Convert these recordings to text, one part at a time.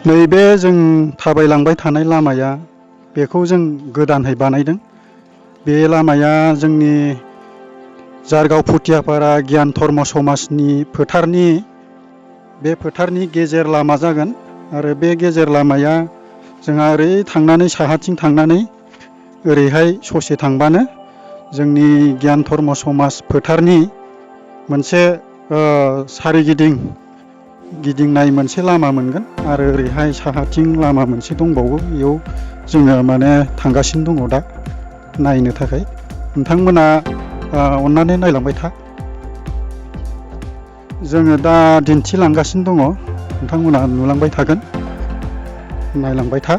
नैबे जों थाबायलांबाय थानाय लामाया बेखौ जों गोदानहै बानायदों। बे लामाया जोंनि जारगाव फुथियापारा गियान धर्म समाजनि फोथारनि बे फोथारनि गेजेर लामा जागोन आरो बे गेजेर लामाया जोंहा ओरै थांनानै साहाथिं थांनानै ओरैहाय ससे थांबानो जोंनि गियान धर्म समाज फोथारनि मोनसे सारिगिदिं गिदिंनाय मोनसे लामा मोनगोन आरो ओरैहाय साहाथिं लामा मोनसे दंबावो। बेयाव जोङो माने थांगासिनो दङ दा नायनो थाखाय। नोंथांमोना अन्नानै नायलांबाय था। जोङो दा दिन्थिलांगासिनो दङ, नोंथांमोना नुलांबाय थागोन, नायलांबाय था।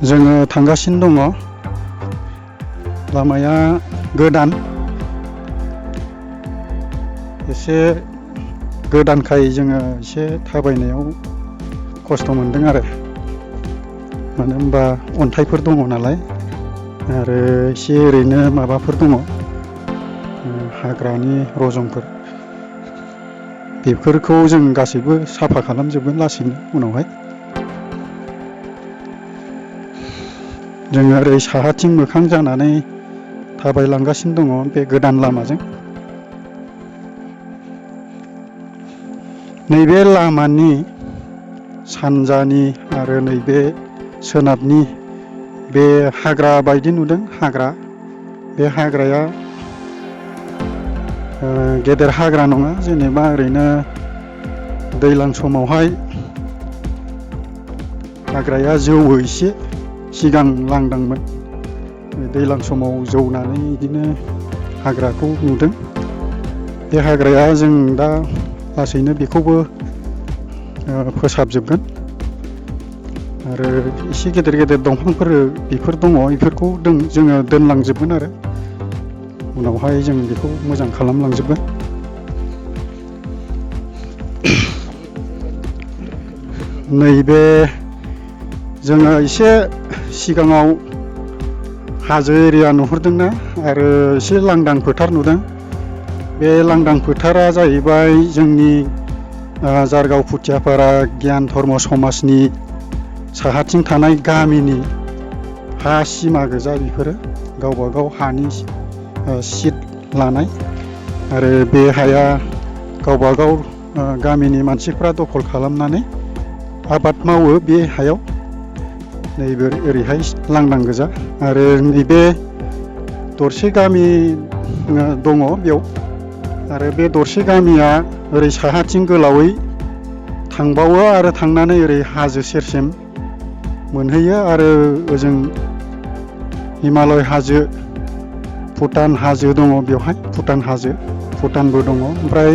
जोङो थांगासिनो दङ। लामाया गोदान, एसे गोदानखाय जोङो एसे थाबायनायाव खस्थ' मोनदों आरो, मानो होनबा अन्थाइफोर दङ नालाय आरो एसे ओरैनो माबाफोर दङ, हाग्रानि रजंफोर, बेफोरखौ जों गासैबो साफा खालामजोबगोन लासैनो उनावहाय। जोङो ओरै साहाथिं मोखां जानानै थाबायलांगासिनो दङ बे गोदान लामाजों। नैबे लामानि सानजानि आरो नैबे सोनाबनि बे हाग्रा बायदि नुदों, हाग्रा, बे हाग्राया गेदेर हाग्रा नङा, जेनेबा ओरैनो दैज्लां समावहाय हाग्राया जौवो एसे, सिगां लांदांमोन, दैज्लां समाव जौनानै बिदिनो हाग्राखौ नुदों। बे हाग्राया जों दा लासैनो बेखौबो फोसाबजोबगोन आरो एसे गेदेर गेदेर दंफांफोर बेफोर दङ, बेफोरखौ जोङो दोनलांजोबगोन आरो उनावहाय जों बेखौ मोजां खालामलांजोबगोन। नैबे जोङो एसे सिगाङाव हाजो एरिया नुहुरदोंना आरो एसे लांदां फोथार नुदों। बे लांदां फोथारा जाहैबाय जोंनि जारगाव फुथियापारा गियान धर्म समाजनि साहाथिं थानाय गामिनि हा सिमा गोजा। बेफोरो गावबागाव हानि सिट लानाय आरो बे हाया गावबागाव गामिनि मानसिफ्रा दखल खालामनानै आबाद मावो बे हायाव। नैबे ओरैहाय लांदां गोजा आरो नैबे दरसे गामि दङ बेयाव, आरो बे दरसे गामिया ओरै साहाथिं गोलावै थांबावो आरो थांनानै ओरै हाजो सेरसिम मोनहैयो आरो ओजों हिमालय हाजो, भुटान हाजो दङ बेवहाय, भुटान हाजो, भुटानबो दङ। ओमफ्राय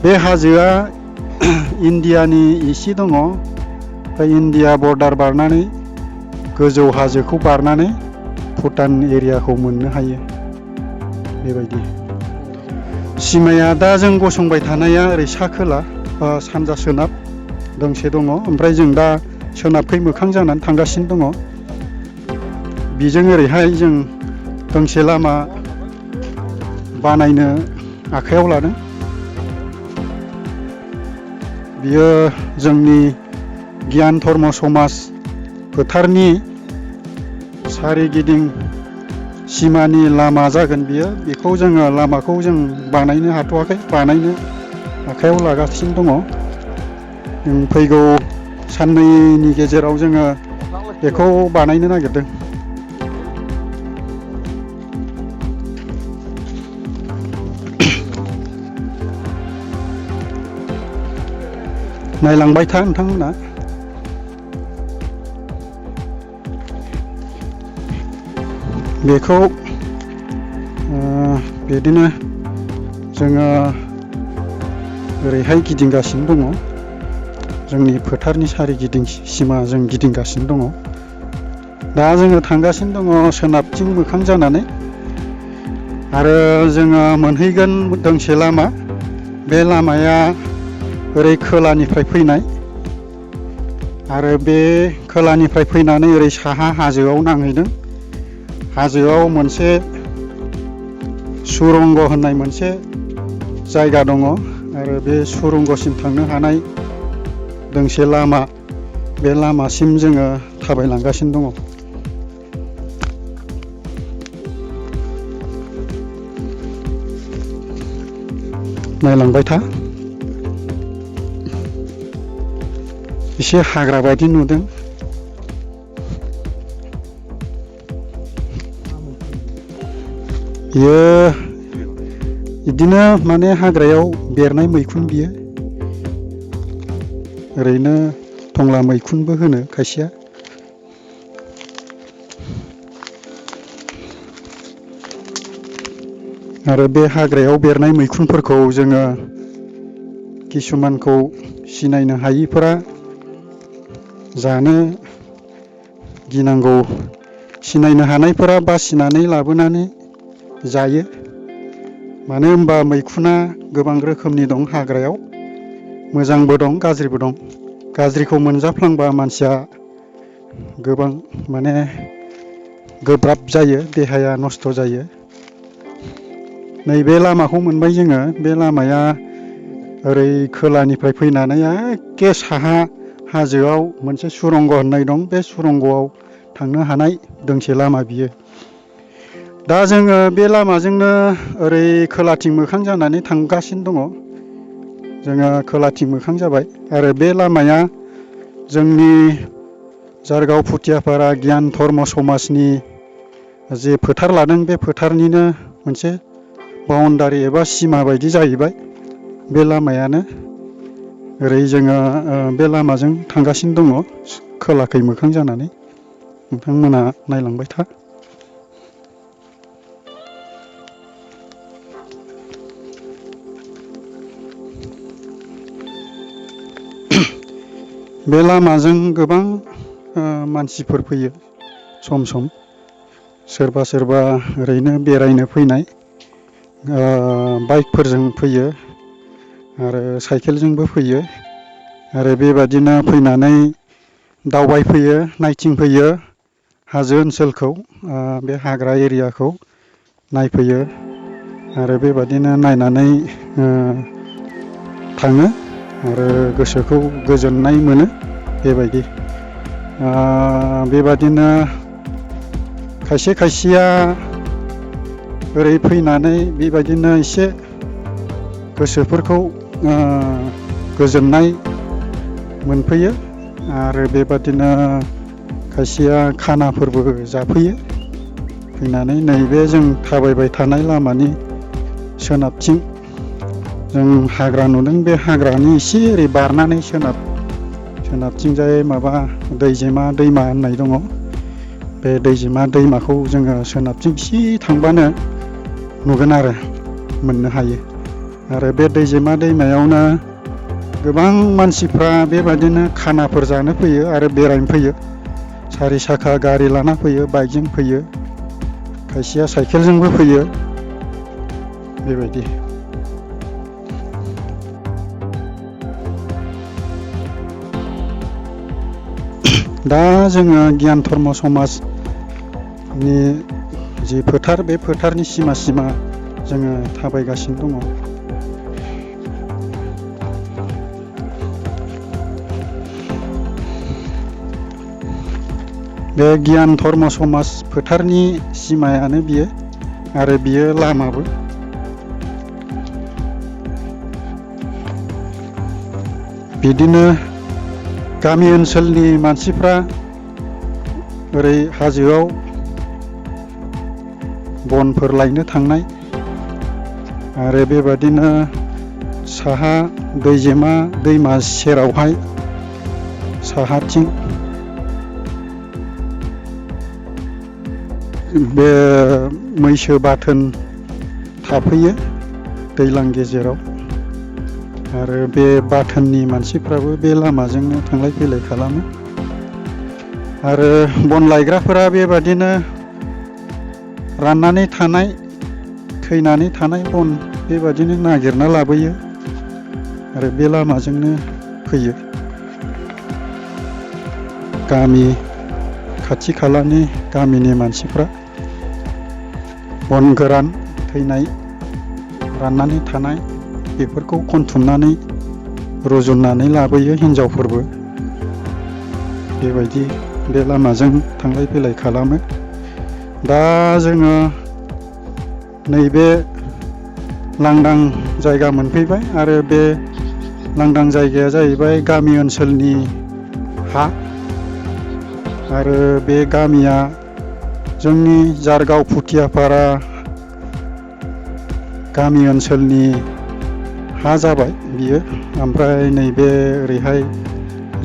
बे हाजोआ इण्डियानि इसे दङ, ओमफ्राय इण्डिया बर्डार बारनानै गोजौ हाजोखौ बारनानै भुटान एरियाखौ मोननो हायो। बेबायदि सिमाया दा जों गसंबाय थानाया ओरै सा खोला सानजा सोनाब दोंसे दङ, ओमफ्राय जों दा सोनाबखै मोखां जानानै थांगासिनो दङ। बेजों ओरैहाय जों दोंसे लामा बानायनो आखायाव लादों। बियो जोंनि गियान धर्म समाज फोथारनि सारिगिदिं सिमानि लामा जागोन बियो। बेखौ जोङो लामाखौ जों बानायनो हाथ'वाखै, बानायनो आखायाव लागासिनो दङ। फैगौ साननैनि गेजेराव जोङो बेखौ बानायनो नागिरदों। नायलांबाय था नोंथांमोना। बेखौ बिदिनो जोङो ओरैहाय गिदिंगासिनो दङ, जोंनि फोथारनि सारिगिदिं सिमा जों गिदिंगासिनो दङ। दा जोङो थांगासिनो दङ सोनाबथिं मोखां जानानै, आरो जोङो मोनहैगोन दोंसे लामा। बे लामाया ओरै खोलानिफ्राय फैनाय, आरो बे खोलानिफ्राय फैनानै ओरै साहा हाजोआव नांहैदों। हाजोआव मोनसे सुरंग होननाय मोनसे जायगा दङ आरो बे सुरंगसिम थांनो हानाय दोंसे लामा, बे लामासिम जोङो थाबायलांगासिनो दङ। नायलांबाय था, एसे हाग्रा बायदि नुदों। बियो बिदिनो माने हाग्रायाव बेरनाय मैखुन, बियो ओरैनो थंला मैखुनबो होनो खायसेया। आरो बे हाग्रायाव बेरनाय मैखुनफोरखौ जोङो किसुमानखौ सिनायनो हायिफोरा जानो गिनांगौ, सिनायनो हानायफोरा बासिनानै लाबोनानै जायो। मानो होनबा मैखुना गोबां रोखोमनि दं हाग्रायाव, मोजांबो दं गाज्रिबो दं। गाज्रिखौ मोनजाफ्लांबा मानसिया गोबां माने गोब्राब जायो, देहाया नस्थ' जायो। नैबे लामाखौ मोनबाय जोङो। बे लामाया ओरै खोलानिफ्राय फैनानै एखे साहा हाजोआव मोनसे सुरंग होननाय दं, बे सुरंगआव थांनो हानाय दोंसे लामा बियो। दा जोङो बे लामाजोंनो ओरै खोलाथिं मोखां जानानै थांगासिनो दङ। जोङो खोलाथिं मोखां जाबाय आरो बे लामाया जोंनि जारगाव फुथियाफारा गियान धर्म समाजनि जे फोथार लादों, बे फोथारनिनो मोनसे बाउन्डारि एबा सिमा बायदि जाहैबाय बे लामायानो। ओरै जोङो बे लामाजों थांगासिनो दङ खोलाखै मोखां जानानै। नोंथांमोना नायलांबाय था। बे लामाजों गोबां मानसिफोर फैयो सम सम। सोरबा सोरबा ओरैनो बेरायनो फैनाय, बाइकफोरजों फैयो आरो साइकेलजोंबो फैयो। आरो बेबादिनो फैनानै दावबायफैयो, नायथिंफैयो हाजो ओनसोलखौ, बे हाग्रा एरियाखौ नायफैयो आरो बेबादिनो नायनानै थाङो आरो गोसोखौ गोजोननाय मोनो। बेबायदि बेबादिनो खायसे खायसेया ओरै फैनानै बेबायदिनो एसे गोसोफोरखौ गोजोननाय मोनफैयो आरो बेबादिनो खायसेया खानाफोरबो जाफैयो। फैनानै नैबे जों थाबायबाय थानाय लामानि सोनाबथिं जों हाग्रा नुदों। बे हाग्रानि एसे ओरै बारनानै सोनाबथिंजाय माबा दैजिमा दैमा होननाय दङ। बे दैजिमा दैमाखौ जोङो सोनाबथिं एसे थांबानो नुगोन आरो मोननो हायो। आरो बे दैजिमा दैमायावनो गोबां मानसिफ्रा बेबादिनो खानाफोर जानो फैयो आरो बेरायनो फैयो। सारि साखा गारि लाना फैयो, बाइकजों फैयो, खायसेया साइकेलजोंबो फैयो। बेबायदि दा जोङो गियान धर्म समाजनि जि फोथार, बे फोथारनि सिमा सिमा जोङो थाबायगासिनो दङ। बे गियान धर्म समाज फोथारनि सिमायानो बियो आरो बियो लामाबो। बिदिनो गामि ओनसोलनि मानसिफ्रा ओरै हाजोआव बनफोर लायनो थांनाय आरो बेबादिनो साहा दैजिमा दैमा सेरावहाय साहाथिं बे मैसो बाथोन थाफैयो दैज्लां गेजेराव। आरो बे बाथोननि मानसिफ्राबो बे लामाजोंनो थांलाय फैलाय खालामो। आरो बन लायग्राफोरा बेबादिनो राननानै थानाय, थैनानै थानाय बन बेबादिनो नागिरना लाबोयो आरो बे लामाजोंनो फैयो। गामि खाथि खालानि गामिनि मानसिफ्रा बन गोरान थैनाय राननानै थानाय बेफोरखौ खनथुमनानै रुजुननानै लाबोयो हिन्जावफोरबो। बेबायदि बे लामाजों थांलाय फैलाय खालामो। दा जोङो नैबे लांदां जायगा मोनफैबाय आरो बे लांदां जायगाया जाहैबाय गामि ओनसोलनि हा आरो बे गामिया जोंनि जारगाव फुथियापारा गामि ओनसोलनि हा जाबाय बियो। ओमफ्राय नैबे ओरैहाय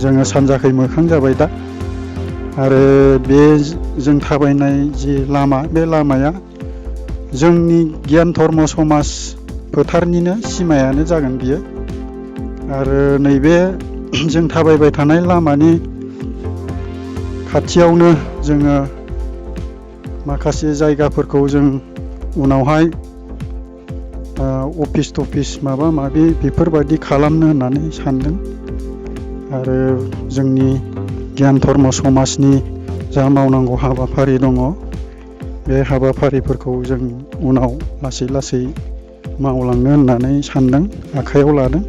जोङो सानजाखै मोखां जाबाय दा आरो बे जों थाबायनाय जि लामा बे लामाया जोंनि गियान धर्म समाज फोथारनिनो सिमायानो जागोन बियो। आरो नैबे जों थाबायबाय थानाय लामानि खाथियावनो जोङो माखासे जायगाफोरखौ जों उनावहाय अफिस टफिस माबा माबि बेफोरबायदि खालामनो होननानै सानदों। आरो जोंनि गियान धर्म समाजनि जा मावनांगौ हाबाफारि दङ बे हाबाफारिफोरखौ जों उनाव लासै लासै मावलांनो होननानै सानदों, आखायाव लादों।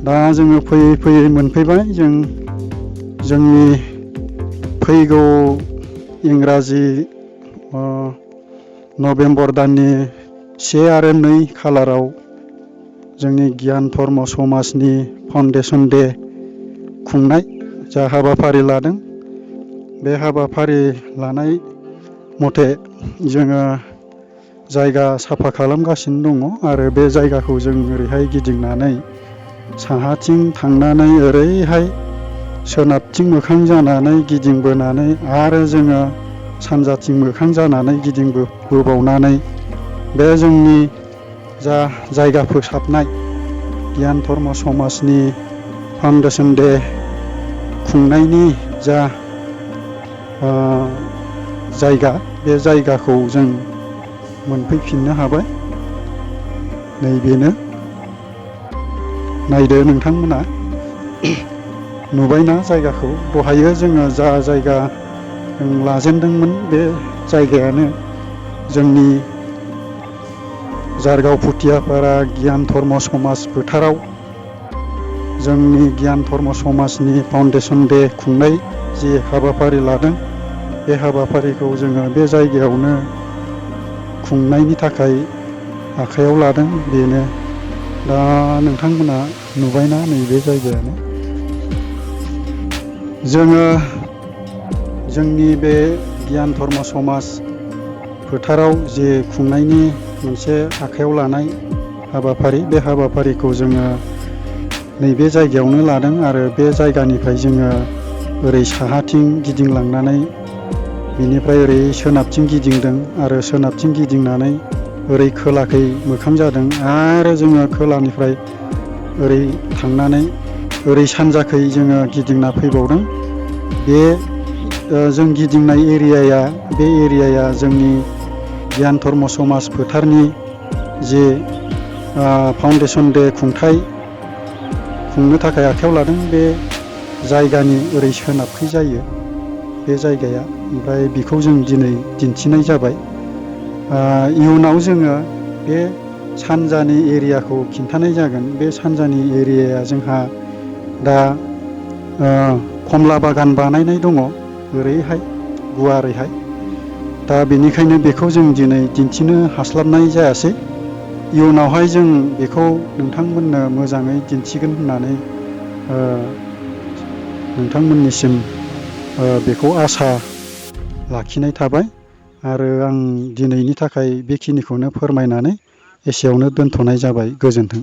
दा जोङो फैयै फैयै मोनफैबाय जों जोंनि फैगौ इंराजि नभेम्बर दाननि 1 आरो 2 खालाराव जोंनि गियान धर्म समाजनि फाउन्डेसन दे खुंनाय जा हाबाफारि लादों बे हाबाफारि लानाय मथे जोङो जायगा साफा खालामगासिनो दङ आरो बे जायगाखौ जों ओरैहाय गिदिंनानै साहाथिं थांनानै ओरैहाय सोनाबथिं मोखां जानानै गिदिंबोनानै आरो जोङो सानजाथिं मोखां जानानै गिदिंबोबावनानै बे जोंनि जा जायगा फोसाबनाय गियान धर्म समाजनि फाउन्डेसन दे खुंनायनि जा जायगा बे जायगाखौ जों मोनफैफिननो हाबाय। नैबेनो नायदो नोंथांमोना नुबायना जायगाखौ। दहायो जोङो जा जायगा जों लाजेनदोंमोन बे जायगायानो जोंनि जारगाव फुथियापारा गियान धर्म समाज फोथाराव जोंनि गियान धर्म समाजनि फाउन्डेसन दे खुंनाय जि हाबाफारि लादों बे हाबाफारिखौ जोङो बे जायगायावनो खुंनायनि थाखाय आखायाव लादों। बेनो दा नोंथांमोना नुबायना नैबे जायगायानो। जोङो जोंनि बे गियान धर्म समाज फोथाराव जे खुंनायनि मोनसे आखायाव लानाय हाबाफारि बे हाबाफारिखौ जोङो नैबे जायगायावनो लादों आरो बे जायगानिफ्राय जोङो ओरै साहाथिं गिदिंलांनानै बिनिफ्राय ओरै सोनाबथिं गिदिंदों आरो सोनाबथिं गिदिंनानै ओरै खोलाखै मोखां जादों आरो जोङो खोलानिफ्राय ओरै थांनानै ओरै सानजाखै जोङो गिदिंना फैबावदों। बे जों गिदिंनाय एरियाया जोंनि गियान धर्म समाज फोथारनि जे फाउन्डेसन दे खुंनो थाखाय आखायाव लादों बे जायगानि ओरै सोनाबखै जायो बे जायगाया। ओमफ्राय बेखौ जों दिनै दिन्थिनाय जाबाय। इयुनाव जोङो बे सानजानि एरियाखौ खिन्थानाय जागोन। बे सानजानि एरियाया जोंहा दा कमला बागान बानायनाय दङ ओरैहाय गुवारैहाय। दा बेनिखायनो बेखौ जों दिनै दिन्थिनो हास्लाबनाय जायासै। इयुनावहाय जों बेखौ नोंथांमोननो मोजाङै दिन्थिगोन होननानै नोंथांमोननिसिम बेखौ आसा लाखिनाय थाबाय। आरो आं दिनैनि थाखाय बेखिनिखौनो फोरमायनानै एसेयावनो दोनथ'नाय जाबाय। गोजोन्थों।